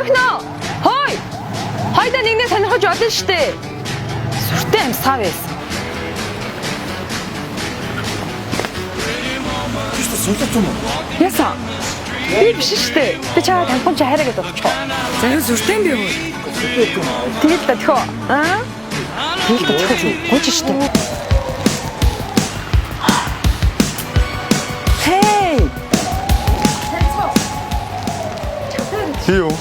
Хөрхнөө. Хой. Хойдоо нэгнээ сонирхож болно штэ. Сүртэй амьсгаа байсан. Чи сулууч юм уу? Яасан? Би биш штэ. Би чамайг танихгүй чи хайраа гэдээ болчихоо. За юу сүртэй юм бэ юу? Тэгэл та тхөө. Аа? Тэгэл та тхөө. Гооч штэ. Хей. Чи юу?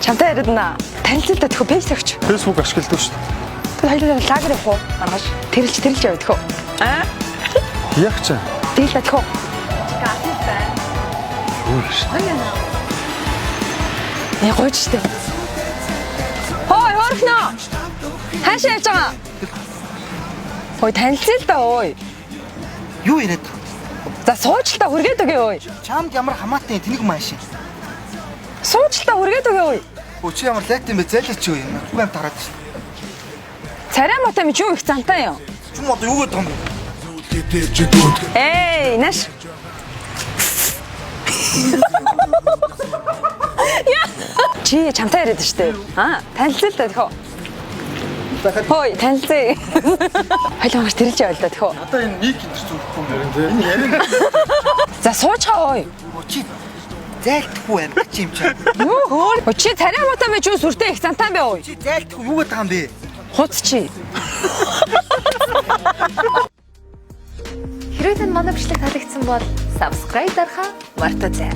Чамтай яриад наа. Танилцал та тхөө пэйж тавьч. Facebook ашигладаг шүү дээ. Тэр хоёулаа лагер явах уу? Маргааш. Тэрэлж тэрэлж яваа тхөө. Аа? Яг чи. Тэгэл та тхөө. Юу гэж. Э гооч штэ. Хой хөрхнөө. Хаашаа явж байгаа? Хой танилцал та ой. Юу яриад байгаа? За сууч л та хүргээд өгөө ой. Чамд ямар хамаатай тэнэг мааш. Сууч л та хүргээд өгөө ой. Өө чи ямар лайт юм бэ? Зайлаач юу юм? Үгүй юм тараад шин. Царай мотой ми юу их зантай юм. Чүм одоо юу гэдэг юм бэ? Эй, наш. Чи чамтай яриад штэ. Аа, танилцал та тхөө. Хой, танилцъя. Хоёлаа маш тэрэлж яваа л да тхөө. Одоо энэ мик энэ зүрхгүй юм. Энэ яриа. За суучгаа ой. Өө чи зайлтгүй юм чи юм чи. Юу хөөр? Өө, Чи царай мотой ми юу сүртэй их зантай юм бэ ой. Чи зайлтгүй юу гэдэг юм бэ? Хуц чи. Хэрвээ танд манай бичлэг таалагдсан бол subscribe дарахаа мартаоцай.